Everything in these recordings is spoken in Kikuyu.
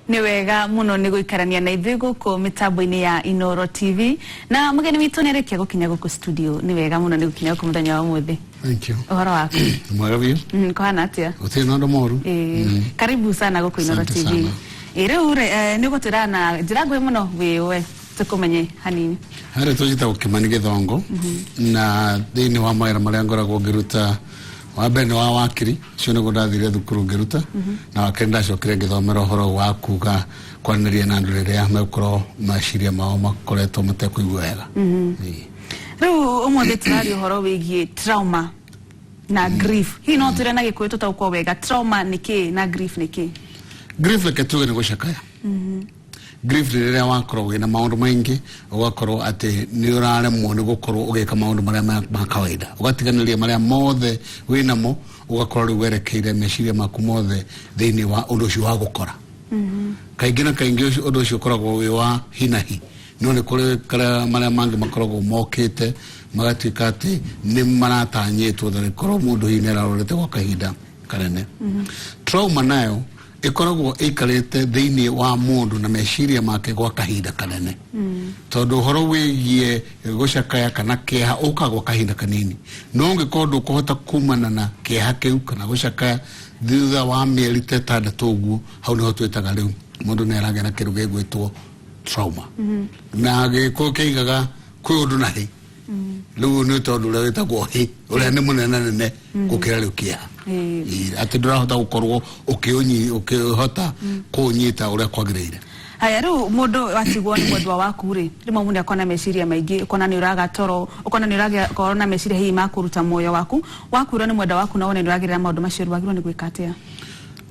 Nĩ wega mũno nĩ gũikarania na ithuĩ gũkũ mĩtambo-inĩ ya Inoro TV, na mũgeni witũ nĩ arĩkia gũkinya gũkũ studio. Nĩ wega mũno nĩ gũkinya gũkũ mũthenya wa ũmũthĩ. Thank you. Ũhoro waku? Nĩ mwega biũ. Kũhana atĩa? Gũtirĩ na ũndũ mũru. Ĩĩ, karibu sana gũkũ Inoro Asante TV. sana. Ĩĩ, rĩu rĩ, nĩ ũgũtwĩra na njĩra nguhĩ mũno wĩ we tũkũmenye hanini. Harĩa tũnjĩtagwo Kĩmani Gĩthongo, na thĩinĩ wa mawĩra marĩa ngoragwo ngĩruta, wa mbere nĩ wa wakiri, ũcio nĩguo ndathire thukuru ngĩruta, na wa kerĩ ndacokire ngĩthomera ũhoro wa kuga kwaranĩria na andũ rĩrĩa megũkorwo meciria mao makoretwo matekũigua wega. Ĩĩ. Rĩu ũmũthĩ tũraria ũhoro wĩgiĩ trauma na grief. Hihi no twĩre na Gĩkũyũ tũtaũkwo wega trauma nĩ kĩĩ na grief nĩ kĩĩ? Grief, reke tuge nĩ gũcakaya. Grief nĩ rĩrĩa wakorwo wĩna maũndũ maingĩ, ũgakorwo atĩ nĩ ũraremwo nĩ gũkorwo ũgĩka maũndũ marĩa ma kawaida, ũgatiganĩria marĩa mothe wĩnamo, ũgakorwo rĩu werekeire meciria maku mothe thĩinĩ wa ũndũ ũcio wa gũkora. Kaingĩ na kaingĩ ũndũ ũcio ũkoragwo wĩ wa hinahi, no nĩ kũrĩ karĩa marĩa mangĩ makoragwo mokĩte magatuĩka atĩ nĩ maratanyĩtwo, na rĩkorwo mũndũ hihi nĩ ararorete gwa kahinda kanene. Trauma nayo ĩkoragwo ĩikarĩte thĩinĩ wa mũndũ na meciria make gwa kahinda kanene, tondũ ũhoro wĩgiĩ gũcakaya kana kĩeha ũkaga gwa kahinda kanini, no ũngĩkorwo ndũkũhota kumana na kĩeha kĩu kana gũcakaya thutha wa mĩeri ta 6 ũguo, hau nĩho twĩtaga rĩu mũndũ nĩ aragĩa na kĩndũ gĩgwĩtwo trauma. Na Gĩkũyũ kĩigaga kwĩ ũndũ na hĩ. Rĩu nĩ tondũ ũrĩa wĩtagwo hĩ, ũrĩa nĩ mũnene nene gũkĩra rĩu kĩeha. Ĩĩ, atĩ ndũrahota gũkorwo ũkĩhota kũũnyita ũrĩa kwagĩrĩire. Haya, rĩu mũndũ watigwo nĩ mwendwa waku rĩ, rĩmwe mũndũ akona meciria maingĩ, ũkona nĩ ũraga toro, ũkona nĩ ũrakorwo na meciria hihi ma kũruta muoyo waku. Wakuĩrwo nĩ mwendwa waku na wone nĩ ũragerera maũndũ macio, rĩ, wagĩrĩirwo nĩ gwĩka atĩa?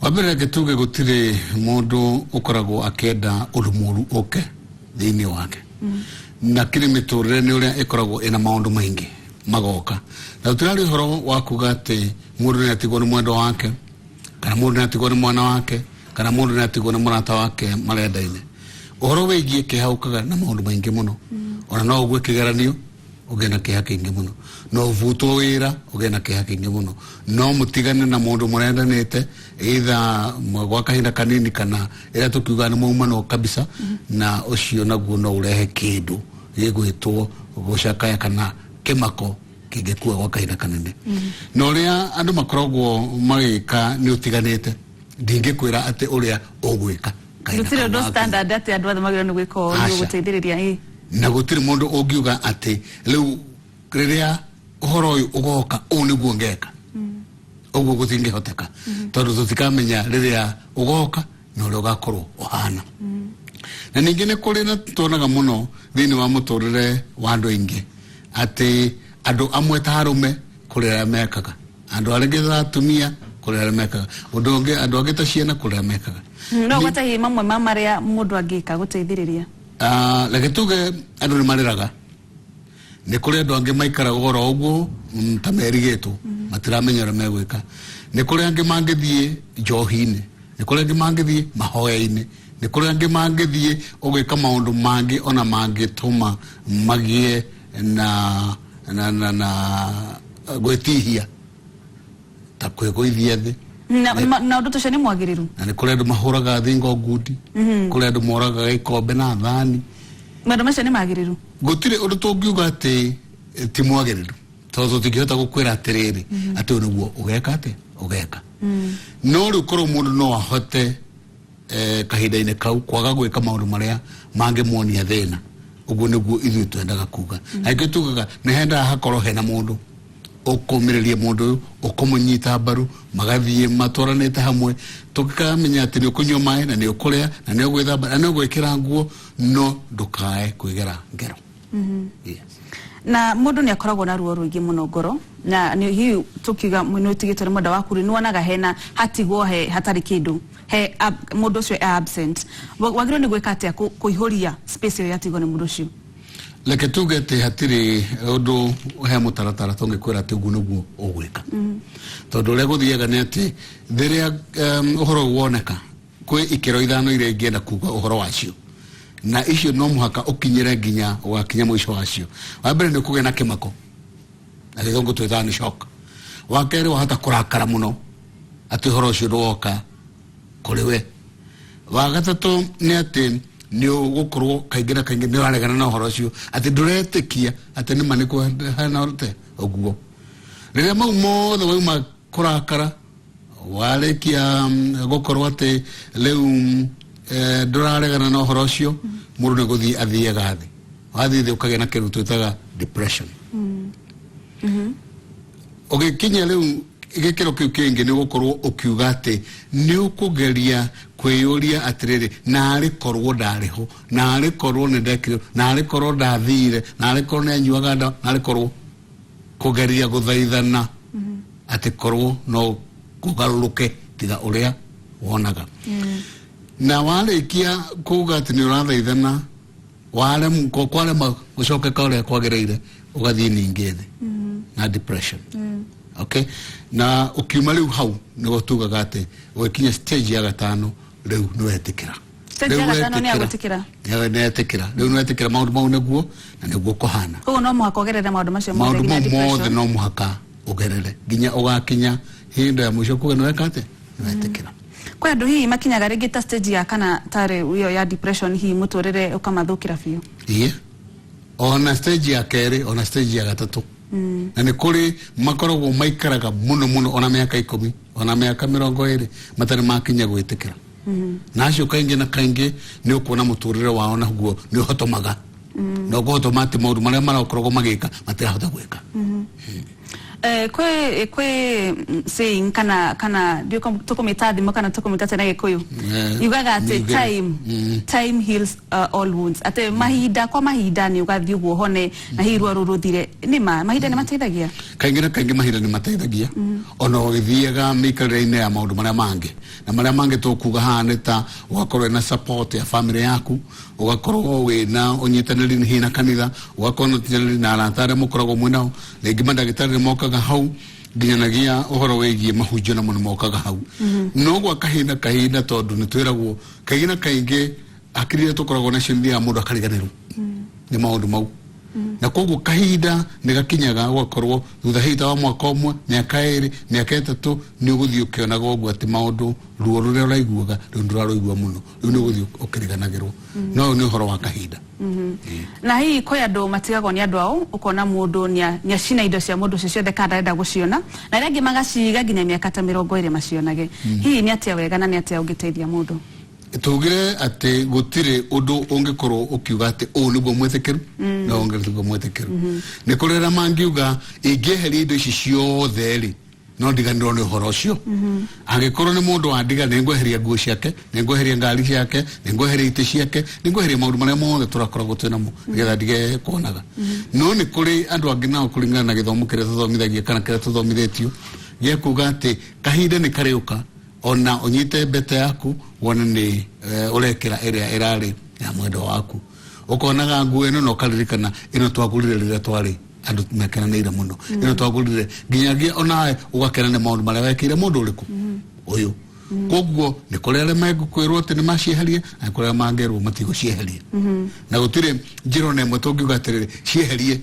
Wa mbere, reke tuge gũtirĩ mũndũ ũkoragwo akĩenda ũndũ mũru ũke thĩinĩ wake, na kĩrĩ mĩtũrĩre nĩ ũrĩa ĩkoragwo ĩna maũndũ maingĩ magoka, na tũtirarĩ ũhoro wa kuga atĩ mũndũ nĩ atigwo nĩ mwendwa wake, kana mũndũ nĩ atigwo nĩ mwana wake, kana mũndũ nĩ atigwo nĩ mũrata wake marendaine. Ũhoro wĩgiĩ kĩeha ũkaga na maũndũ maingĩ mũno. Ona no ũgwe kĩgeranio ũgĩe na kĩeha kĩingĩ mũno, no ũbutwo wĩra ũgĩe na kĩeha kĩingĩ mũno, no mũtigane na mũndũ mũrendanĩte either gwa kahinda kanini kana ĩrĩa tũkiugaga nĩ maumanwo kabisa, na ũcio naguo no ũrehe kĩndũ gĩgwĩtwo gũcakaya kana kĩmako kĩngĩkua gwa kahinda kanene. Na ũrĩa andũ makoragwo magĩka nĩ ũtiganĩte, ndingĩkwĩra atĩ ũrĩa ũgwĩka kahinda Gũtirĩ kau ũndũ wakinya. standard atĩ andũ othe magĩrĩirwo nĩ gwĩka ũũ Aca. nĩguo gũteithĩrĩria, ĩ. Na gũtirĩ mũndũ ũngiuga atĩ rĩu rĩrĩa ũhoro ũyũ ũgoka ũũ nĩguo ngeka ũguo, gũtingĩhoteka, tondũ tũtikamenya rĩrĩa ũgoka na ũrĩa ũgakorwo ũhana. Na ningĩ nĩ kũrĩ na tuonaga mũno thĩinĩ wa mũtũrĩre wa andũ aingĩ atĩ andũ amwe ta arũme kũrĩ arĩa mekaga, andũ arĩa ta atumia kũrĩ arĩa mekaga ũndũ ũngĩ, andũ angĩ ta ciana kũrĩ arĩa mekaga. No ũgwete hihi mamwe ma marĩa mũndũ angĩka gũteithĩrĩria? Ah, reke tuge andũ nĩ marĩraga. Nĩ kũrĩ andũ angĩ maikaraga oro ũguo, ta merigĩtwo, matiramenya ũrĩa megwĩka. Nĩ kũrĩ angĩ mangĩthiĩ njohi-inĩ, nĩ kũrĩ angĩ mangĩthiĩ mahoya-inĩ, nĩ kũrĩ angĩ mangĩthiĩ ũgĩka maũndũ mangĩ ona mangĩtũma magĩe na gwĩtihia ta kwĩgũithia thĩ. Na ũndũ ta ũcio nĩ mwagĩrĩru? Na nĩ kũrĩ andũ mahũraga thingo ngundi, kũrĩ andũ moragaga ikombe na thani. Maũndũ macio nĩ magĩrĩru? Gũtirĩ ũndũ tũngiuga atĩ ti mwagĩrĩru, tondũ tũtingĩhota gũkwĩra atĩrĩrĩ atĩ ũyũ nĩguo ũgeka, atĩ ũgeka. No rĩu korwo mũndũ no ahote kahinda-inĩ kau kwaga gwĩka maũndũ marĩa mangĩmuonia thĩna, ũguo nĩguo ithuĩ twendaga kuga. Na nĩkĩo tugaga nĩ hendaga hakorwo hena mũndũ ũkũmĩrĩria mũndũ ũyũ, ũkũmũnyita mbaru, magathiĩ matwaranĩte hamwe, tũkamenya atĩ nĩ ũkũnyua maĩ na nĩ ũkũrĩa na nĩ ũgwĩthamba na nĩ ũgwĩkĩra nguo, no ndũkae kwĩgera ngero. Yes. Na mũndũ nĩ akoragwo na ruo rũingĩ mũno ngoro, na nĩ hihi tũkiuga nĩ ũtigĩtwo nĩ mwenda waku rĩ, nĩ wonaga hena hatigwo he hatarĩ kĩndũ he mũndũ ũcio e absent. Wagĩrĩirwo nĩ gwĩka atĩa kũihũria space ĩyo yatigwo nĩ mũndũ ũcio? Reke tuge atĩ hatirĩ ũndũ he mũtaratara tũngĩkwĩra atĩ ũguo nĩguo ũgwĩka, tondũ ũrĩa gũthiaga nĩ atĩ rĩrĩa ũhoro ũyũ woneka, kwĩ ikĩro 5 iria ingĩenda kuga ũhoro wacio, na icio no mũhaka ũkinyĩre nginya ũgakinya mũico wacio. Wa mbere nĩ ũkũgĩa na kĩmako, na Gĩthũngũ twĩtaga nĩ shock. Wa kerĩ, wahota kũrakara mũno atĩ ũhoro ũcio ndũwoka kũrĩ we. Wa gatatũ nĩ atĩ nĩ ũgũkorwo kaingĩ na kaingĩ nĩ ũraregana na ũhoro ũcio, atĩ ndũretĩkia atĩ nĩma nĩ kũhana ũte ũguo. Rĩrĩa mau mothe wauma kũrakara, warĩkia gũkorwo atĩ rĩu ndũraregana na ũhoro ũcio, mũndũ nĩ gũthiĩ athiaga thĩ. Wathiĩ thĩ ũkagĩa na kĩndũ twĩtaga depression. Ũgĩkinya rĩu gĩkĩro kĩu kĩngĩ, nĩ ũgũkorwo ũkiuga atĩ nĩ ũkũgeria kwĩyũria atĩrĩrĩ, narĩ korwo ndarĩ ho, narĩ korwo nĩ ndekire, narĩ korwo ndathire, narĩ korwo nĩ anyuaga ndawa, narĩ korwo, kũgeria gũthaithana atĩ korwo no kũgarũrũke tiga ũrĩa wonaga. Na warĩkia kuga atĩ nĩ ũrathaithana, kwarema gũcokeka ũrĩa kwagĩrĩire, ũgathiĩ ningĩ thĩ na depression. Okay, na ũkiuma rĩu hau nĩguo tugaga atĩ ũgĩkinya stage ya gatano, rĩu nĩ wetĩkĩra. Stage ya Rĩu gatano nĩ ya wetĩkĩra. gwĩtĩkĩra. Nĩ wetĩkĩra, rĩu nĩ wetĩkĩra maũndũ mau nĩguo na nĩguo kũhana. Koguo no mũhaka ũgerere maũndũ macio mothe Maũndũ nginya mau mothe depression. no mũhaka ũgerere nginya ũgakinya hĩndĩ ya mũico kuga nĩ weka atĩ nĩ wetĩkĩra. Kwĩ andũ hihi makinyaga rĩngĩ ta stage ya kana tarĩ ĩyo ya depression, hihi mũtũrĩre ũkamathũkĩra biũ? Iye, ona stage ya kerĩ, ona stage ya gatatũ, na nĩ kũrĩ makoragwo maikaraga mũno mũno, ona mĩaka 10, ona mĩaka 20 matarĩ makinya gwĩtĩkĩra. Na acio kaingĩ na kaingĩ nĩ ũkuona mũtũrĩre wao naguo nĩ ũhotomaga, na ũkũhotoma atĩ maũndũ marĩa marakoragwo magĩka matirahota gwĩka. Kwĩ saying kana ndiũĩ tũkũmĩta thimo kana tũkũmĩta atĩa na Gĩkũyũ, yugaga atĩ nĩ time time heals all wounds, atĩ mahinda kwa mahinda nĩ ũgathiĩ ũguo ũhone na hihi ruo rũu rũthire. Nĩ ma mahinda nĩ mateithagia? Kaingĩ na kaingĩ mahinda nĩ mateithagia, ona ũgĩthiaga mĩikarĩre-inĩ ya maũndũ marĩa mangĩ, na marĩa mangĩ tũkuga haha nĩ ta ũgakorwo wĩna support ya family yaku, ũgakorwo wĩna ũnyitanĩri hihi na kanitha, ũgakorwo na ũnyitanĩri na arata arĩa mũkoragwo mwĩ nao, rĩngĩ mandagĩtarĩ nĩ mokaga hau, nginyanagia ũhoro wĩgiĩ mahunjio namo nĩ mokaga hau. No gwa kahinda kahinda, tondũ nĩ twĩragwo kaingĩ na kaingĩ hakiri iria tũkoragwo nacio nĩ thiaga mũndũ akariganĩrwo nĩ maũndũ mau, na koguo kahinda nĩ gakinyaga ũgakorwo thutha hihi ta wa mwaka 1, mĩaka 2, mĩaka 3, nĩ ũgũthiĩ ũkĩonaga ũguo atĩ maũndũ, ruo rũrĩa ũraiguaga rĩu ndũrarũigua mũno, rĩu nĩ ũgũthiĩ ũkĩriganagĩrwo. No ũyũ nĩ ũhoro wa kahinda. Na hihi kwĩ andũ matigagwo nĩ andũ ao, ũkona mũndũ nĩacina indo cia mũndũ ũcio ciothe kana ndarenda gũciona, na arĩa angĩ magaciga nginya mĩaka ta 20 macionage. Hihi nĩ atĩa wega na nĩ atĩa ũngĩteithia mũndũ? Tugire atĩ gũtirĩ ũndũ ũngĩkorwo ũkiuga atĩ ũũ nĩguo mwĩtĩkĩru na ũngĩ nĩguo mwĩtĩkĩru. Nĩ kũrĩ arĩa mangiuga ingĩeheria indo ici ciothe rĩ, no ndiganĩrwo nĩ ũhoro ũcio. Angĩkorwo nĩ mũndũ wandiga, nĩ ngweheria nguo ciake, nĩ ngweheria ngari ciake, nĩ ngweheria itĩ ciake, nĩ ngweheria maũndũ marĩa mothe tũrakoragwo twĩ namo nĩgetha ndige kuonaga. No nĩ kũrĩ andũ angĩ nao, kũringana na gĩthomo kĩrĩa tũthomithagia kana kĩrĩa tũthomithĩtio gĩa kuga atĩ kahinda nĩ karĩũka ona ũnyite mbete yaku wone nĩ ũrekĩra ĩrĩa ĩrarĩ ya mwendwa waku, ũkonaga nguo ĩno na ũkaririkana ĩno twagũrire rĩrĩa twarĩ andũ mekenanĩire mũno, ĩno twagũrire, nginyagia onawe ũgakena nĩ maũndũ marĩa wekĩire mũndũ ũrĩkũ ũyũ. Koguo nĩ kũrĩ arĩa megũkwĩrwo atĩ nĩ macieherie, na nĩ kũrĩ arĩa mangĩrwo matigũcieheria, na gũtirĩ njĩra ona ĩmwe tũngiuga atĩrĩrĩ, cieherie,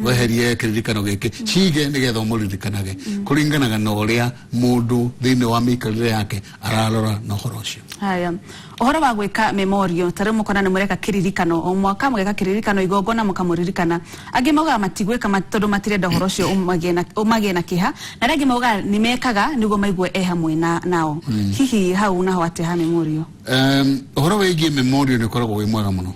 weherie kĩririkano gĩkĩ, cige nĩgetha ũmũririkanage. Kũringanaga na ũrĩa mũndũ thĩinĩ wa mĩikarĩre yake ararora na ũhoro ũcio. Haya, ũhoro wa gwĩka memorial, ta rĩu mũkona nĩ mũreka kĩririkano o mwaka, mũgeka kĩririkano, igongona, mũkamũririkana. Angĩ maugaga matigwĩka tondũ matirenda ũhoro ũcio ũmagĩe na kĩeha, na arĩa angĩ maugaga nĩ mekaga nĩguo maigue e hamwe na nao. Hihi hau naho atĩa ha memorial? Ũhoro wĩgiĩ memorial nĩ ũkoragwo wĩ mwega mũno,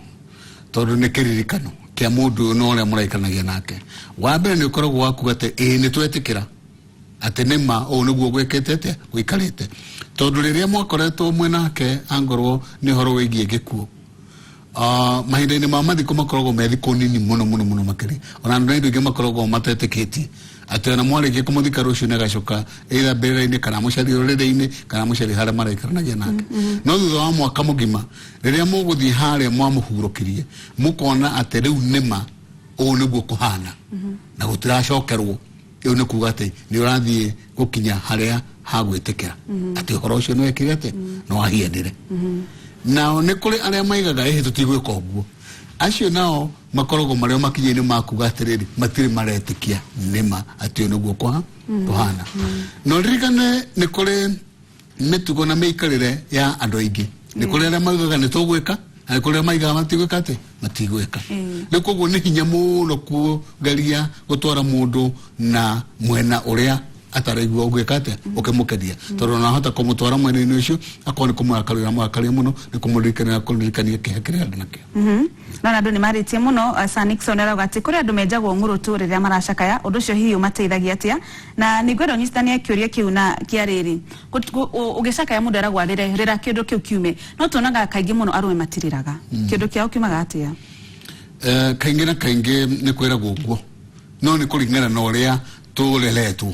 tondũ nĩ kĩririkano kĩa mũndũ ũyũ na ũrĩa mũraikaranagia nake. Wa mbere nĩ ũkoragwo wa kuga atĩ ĩĩ, nĩ twetĩkĩra atĩ nĩ ma ũũ nĩguo gwĩkĩte atĩa gũikarĩte, tondũ rĩrĩa mwakoretwo mwĩ nake, angorwo nĩ ũhoro wĩgiĩ gĩkuũ, mahinda-inĩ ma mathiko makoragwo me thikũ nini mũno mũno mũno makĩria, ona andũ na indo ingĩ makoragwo matetĩkĩtie atĩ ona mwarĩkia kũmũthika rũciũ nĩ agacoka either mbĩrĩra-inĩ kana mũcarie rũrĩrĩ-inĩ kana mũcarie harĩa maraikaranagia nake. No thutha wa mwaka mũgima, rĩrĩa mũgũthiĩ harĩa mwamũhurũkirie, mũkona atĩ rĩu nĩma ũũ nĩguo kũhana na gũtiracokerwo, rĩu nĩ kuga atĩ nĩ ũrathiĩ gũkinya harĩa ha gwĩtĩkĩra atĩ ũhoro ũcio nĩ wekire atĩ nĩ wahianire. Nao nĩ kũrĩ arĩa maigaga ĩhĩ tũtigwĩka ũguo. Acio nao makoragwo marĩ o makinya-inĩ ma kuga atĩrĩrĩ, matirĩ maretĩkia nĩma atĩ ũyũ nĩguo kũhana. No ririkane nĩ kũrĩ mĩtugo na mĩikarĩre ya andũ aingĩ. Nĩ kũrĩ arĩa maugaga nĩ tũgwĩka, na nĩ kũrĩ arĩa maigaga matigwĩka atĩ matigwĩka. Rĩu koguo nĩ hinya mũno kũgeria gũtwara mũndũ na mwena ũrĩa ataraigua ũgwĩka atĩa ũkĩmũkenia, tondũ ona wahota kũmũtwara mwena-inĩ ũcio akorwo nĩ kũmũrakaria ũramũrakaria mũno, nĩ kũmũririkania kũririkania kĩeha kĩrĩa arĩ nakĩo. Nona andũ nĩ marĩtie mũno. Sir Nixon arauga atĩ kũrĩ andũ menjagwo ng'ũrũtũ rĩrĩa maracakaya, ũndũ ũcio hihi ũmateithagia atĩa? Na nĩ ngwenda ũnyitithanie kĩũria kĩu na kĩa rĩrĩ, ũgĩcakaya mũndũ eragwo arĩre, rĩra kĩndũ kĩu kiume, no tuonaga kaingĩ mũno arũme matirĩraga. Kĩndũ kĩao kiumaga atĩa? Kaingĩ na kaingĩ nĩ kwĩragwo ũguo, no nĩ kũringana na ũrĩa tũreretwo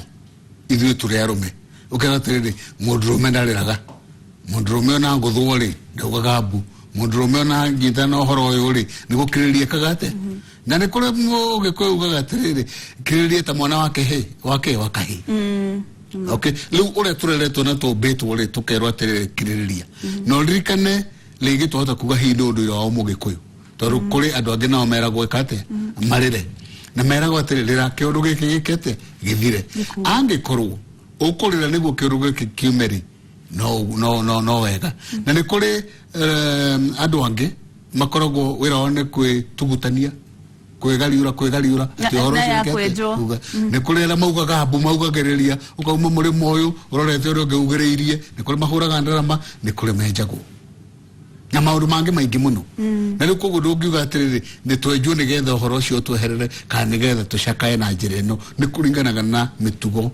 ithuĩ tũrĩ arũme. Ũkera atĩrĩrĩ, mũndũrũme ndarĩraga, mũndũrũme ona ngũthwo rĩ ndaugaga mbu, mũndũrũme ona nyita na ũhoro ũyũ rĩ nĩ gũkirĩrĩria ekaga atĩa. Na nĩ kũrĩ mũgĩkũyũ ugaga atĩrĩrĩ, kirĩrĩria ta mwana wake hĩ wake wa kahĩ. Okay, rĩu ũrĩa tũreretwo na tũmbĩtwo rĩ, tũkerwo atĩrĩrĩ, kirĩrĩria. Na ũririkane rĩngĩ twahota kuga hihi nĩ ũndũire wa mũgĩkũyũ, tondũ kũrĩ andũ angĩ nao meragwo ĩka atĩa, marĩre, na meragwo atĩrĩ, rĩra kĩũndũ gĩkĩ gĩke atĩa, gĩthire. Angĩkorwo ũkũrĩra nĩguo kĩũndũ gĩkĩ kiume rĩ, no no no no wega. Na nĩ kũrĩ andũ angĩ makoragwo wĩra wao nĩ kwĩtugutania, kwĩgariũra kwĩgariũra atĩ ũhoro na ũcio ya wĩke atĩa? kwenjwo. Uga. Nĩ kũrĩ arĩa maugaga mbu, maugagĩrĩria ũkauma mũrĩmo ũyũ ũrorete ũrĩa ũngĩ ugĩrĩirie. Nĩ kũrĩ mahũraga ndarama, nĩ kũrĩ menjagwo na maũndũ mangĩ maingĩ mũno. Na rĩu koguo ndũngiuga atĩrĩrĩ, nĩ twenjwo nĩgetha ũhoro ũcio ũtweherere kana nĩgetha tũcakae na njĩra ĩno. Nĩ kũringanaga na mĩtugo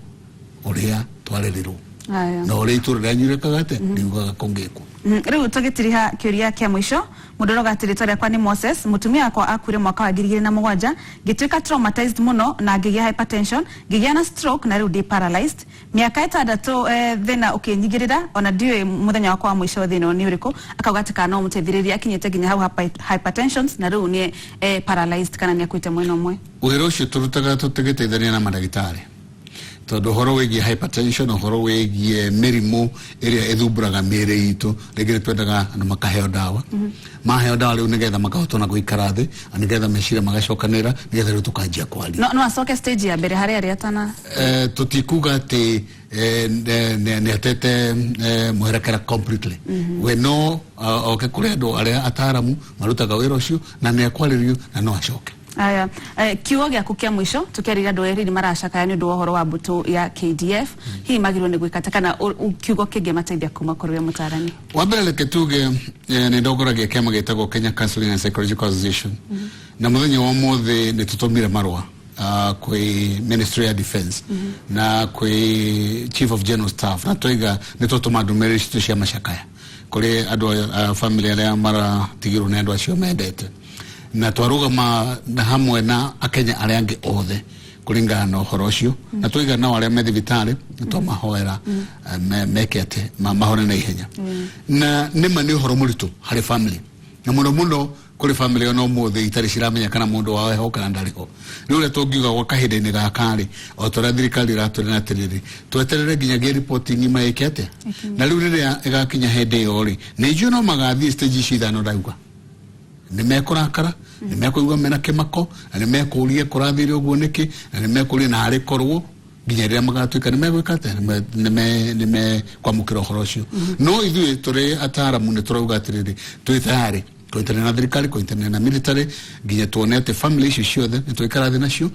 ũrĩa twarerirwo Aya. na ũrĩa itũra rĩanyu rĩkaga atĩa, riugaga kũngĩkwo. Rĩu tũgĩtiriha kĩũria kĩa mũico, mũndũ ũroga atĩ rĩtwa rĩakwa nĩ Moses, mũtumia wakwa akuire mwaka wa 2007, ngĩtuĩka traumatized mũno na ngĩgĩa hypertension, ngĩgĩa na stroke na rĩu ndĩ paralyzed mĩaka 6, thĩna ũkĩnyingĩrĩra, ona ndiũĩ mũthenya wakwa wa mũico thĩna nĩ ũrĩkũ. Akauga atĩ kana no mũteithĩrĩrie, akinyĩte nginya hau hypertension na rĩu nĩ paralyzed kana nĩ akuĩte mwena ũmwe. Wĩra ũcio tũrutaga tũgĩteithania na mandagĩtarĩ, tondũ ũhoro wĩgiĩ hypertension, ũhoro wĩgiĩ mĩrimũ ĩrĩa ĩthumbũraga mĩĩrĩ itũ, rĩngĩ nĩ twendaga andũ makaheo ndawa. Maheo ndawa rĩu nĩgetha makahota ona gũikara thĩ, na nĩgetha meciria magacokanĩrĩra, nĩgetha rĩu tũkanjia kwaria. No acoke stage ya mbere harĩa arĩ atana? Tũtikuga atĩ nĩ atete mwerekera completely. We no oke kũrĩ andũ arĩa ataramu marutaga wĩra ũcio, na nĩ ekwarĩrio na no acoke. Aya, kiugo gĩaku kĩa mũico tũkĩarĩria andũ erĩ nĩ maracakaya nĩ ũndũ wa ũhoro wa mbũtũ ya KDF, hihi magĩrĩirwo nĩ gwĩka atĩa, kana kiugo kĩngĩmateithia kuma kũrĩ we mũtarani? Wa mbere reke tuge nĩ ndongoragia kĩama gĩtagwo Kenya Counseling and Psychological Association, na mũthenya wa ũmũthĩ nĩ tũtũmire marũa kwĩ Ministry ya Defense na kwĩ Chief of General Staff, na twaiga nĩ twatũma ndũmĩrĩri citũ cia macakaya kũrĩ andũ a family arĩa maratigirwo nĩ andũ acio mendete, na twarũgama na hamwe na akenya arĩa angĩ othe kũringana na ũhoro ũcio. Na twaiga nao arĩa me thibitarĩ nĩ twamahoera meke atĩ mahone na ihenya. Na nĩma nĩ ũhoro mũritũ harĩ family, na mũno mũno kũrĩ family ona ũmũthĩ itarĩ ciramenya kana mũndũ wao eho kana ndarĩ ho. Rĩu ũrĩa tũngiuga gwa kahinda-inĩ gaka rĩ, o ta ũrĩa thirikari ĩratwĩra atĩrĩrĩ, tweterere nginyagia riboti ng'ima ĩke atĩa. Na rĩu rĩrĩa ĩgakinya hĩndĩ ĩyo rĩ, nĩ njũĩ no magathiĩ stage ici ithano ndauga. Nĩ mekũrakara, nĩ mekũigua mena kĩmako, na nĩ mekũria kũrathire ũguo nĩkĩ, na nĩ mekũria na arĩ korwo nginya rĩrĩa magatuĩka nĩ megwĩka atĩa, nĩ mekwamũkĩra ũhoro ũcio. No ithuĩ tũrĩ ataramu nĩ tũrauga atĩrĩrĩ, twĩ tayarĩ kũnyitanĩra na thirikari, kũnyitanĩra na military, nginya tuone atĩ family icio ciothe nĩ twaikara thĩ nacio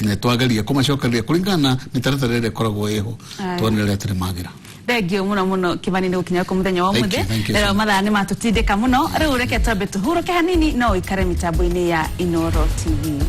na twageria kũmacokereria kũringana na mĩtaratara ĩrĩa ĩkoragwo ĩho, tuonere atĩ nĩ magĩra. Thengio mũno mũno Kĩmani nĩ gũkinya kũ mũthenya wa Thank you, ũmũthĩ. thank you Rĩu so much. mathaa nĩ matũtindĩka mũno. Rĩu reke twambe tũhurũke hanini, no ũikare mĩtambo-inĩ ya Inooro TV.